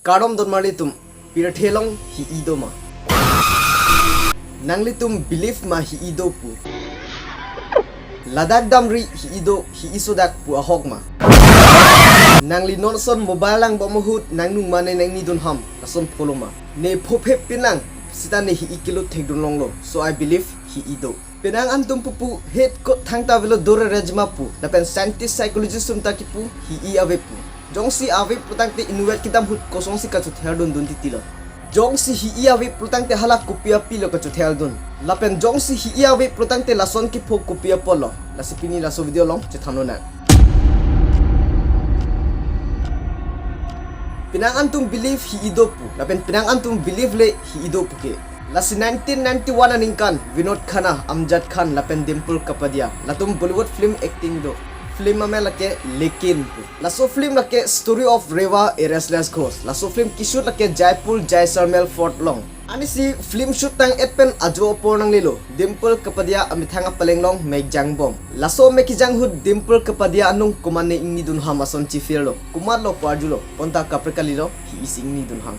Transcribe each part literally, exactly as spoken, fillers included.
Kardom don marlitum, pirthe along hi-i do ma? Nanglitum believe ma hi-i do pu? Ladak damri hi-i do, hi-i sodak pu ahok ma? Nangli non ason mobile langbom ahut nangnung mane nangni dunham, lason pholo ma? Ne phophep pinlang, sita ne hi-i kelut thekdun longlo, so I believe hi-i do. Penang antum pupu het kot thangta avelo dore rejma pu, lapen scientist psychologist atum ta kipu hi-i ave pu. Jongsi ave pulotangte inutvet kedam ahut kosonsi kachetherdun dun titilo? Jongsi hi-i ave pulotangte hala kopi apilo kachetherdun? Lapen jongsi hi-i ave pulotangte lason kepho kopi apotlo? Lasi pini laso video along chethanlonang. Penang antum believe hi-i do pu, lapen penang antum believe le hi-i do puke. Lasi nineteen ninety-one aningkan Vinod Khanna, Amjad Khan lapen Dimple Kapadia, latum Bollywood film acting do. Film amen lake Lekin pu. Laso film lake story of Reva, a restless ghost. Laso film keshoot lake Jaipur Jaisalmer Fort along. Anisi film shoot tang-et pen ajo apor nanglelo, Dimple Kapadia amethang apaleng along me kejang bom. Laso me kejang ahut Dimple Kapadia anung komatne ingni dunham ason chifirlo. Komatlo pu arjulo, bonta kaprek kalilo, hi-i si ingni dunham.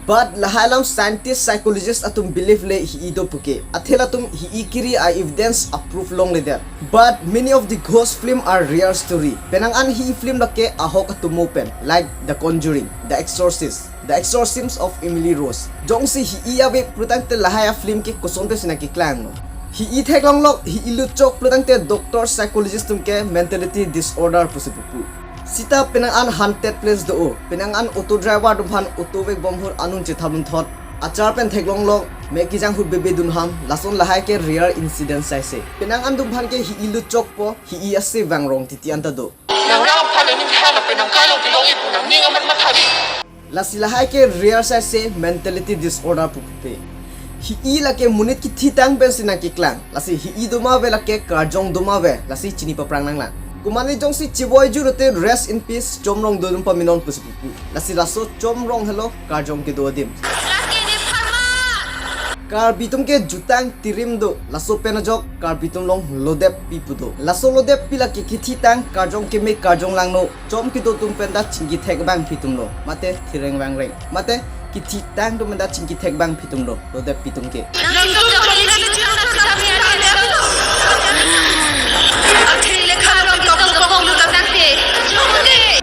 But lahai alam scientist psychologist atum believe le hi-i do puke. Athe latum hi-i kiri a-evidence a-proof longledet. But many of the ghost film are real story. Penang an hi-i film lake ahok atomo pen, like The Conjuring, The Exorcist, The Exorcism of Emily Rose. Jongsi hi-i ave pulotangte lahai a-film ke koson pensi nangkeklanglo? Hi-i theklonglok, hi-i lutchok pulotangte doctor psychologist atum ke mentality disorder pusi pupu. Sita penang an haunted place do-o, penang an auto driver atum aphan auto vekbom ahut anung chethap lun thot, achar pen theklonglok, me kejang ahut bebe dunham, lason lahai ke real incident saise. Penang an atum aphan ke hi-i lutchokpo, hi-i ase vangrong titi anta do. Nang rap phan ning than lapen nang kalong pilong ipu nangning amat mathari. Lasi lahai ke real saise mentality disorder pupe. Hi-i lake monit kethitang pensi nangkeklang. Lasi hi-i doma ave lake karjong doma ave. Lasi chini paprang nanglang. Komatne jongsi chevoi jurote rest in peace Chomrong dodum paminon pusi pupu. Lasi laso Chomrong helo karjong kedo adim. Karbi atum ke jutang tirim do. Laso pen ajok Karbi atum along lodep pi pu do. Laso lodep pi lake kethitang karjong keme karjong langno. Chom kedo atum penta chingki thek bang pitum lo. Mate thireng vangreng. Mate kethitang atum penta chingki thek bang pitum lo. Lodep pi atum ke.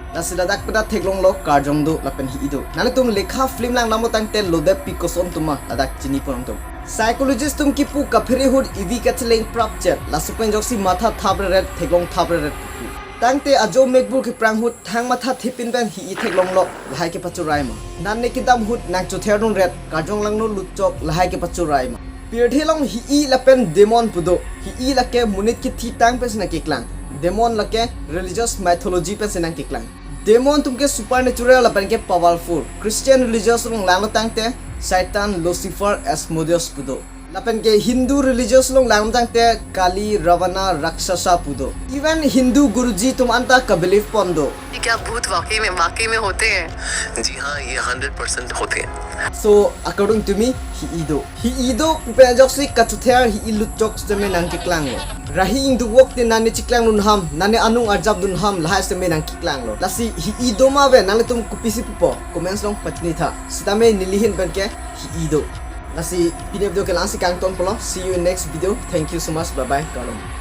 Lasi ladak penta theklonglo karjong do lapen hi-i do. Nanglitum lekha film langdam pulotangte lodep pi koson atum ma ladak chini pon atum. Psychologist atum kipu kaphere ahut ivi kacheleng prapchet. Laso pen ajoksi matha thap reret theklong thap reret kipu. Tangte ajo mekbur keprang ahut thang matha thepin pen hi-i theklonglok lahai ke pachorai ma? Nangne kedam ahut nangchotherdun ret karjong langno lutchok lahai ke pachorai ma? Pirthe along hi-i lapen demon pu do. Hi-i lake monit kethitang pensi nangkeklang. Demon lake religious mythology pensi nangkeklang. Demon atum ke supernatural lapen ke powerful. Christian religious along langlo tangte Satan, Lucifer, Asmodeus pu do. Lapen ke Hindu religious along langlo tangte Kali, Ravana, Rakshasa pu do. Even Hindu Guruji atum anta kabelieve pon do. ये क्या भूत वाकई में, वाकई में होते हैं? जी हाँ, ये हंड्रेड परसेंट होते हैं। So, according to me, hi-i do. Hi-i do pupe ajoksi kachother hi-i lutchok sitame nangkeklanglo. Rahi ingduk vok te nangne cheklang dunham, nangne anung arjap dunham lahai sitame nangkeklanglo. Lasi hi-i doma ave nanglitum kopisi pupo, comments along pachini tha. Sitame neli ahin pen ke hi-i do. Lasi pini video ke la-ansi kangton pulo. See you in next video. Thank you so much. Bye bye. Kardom.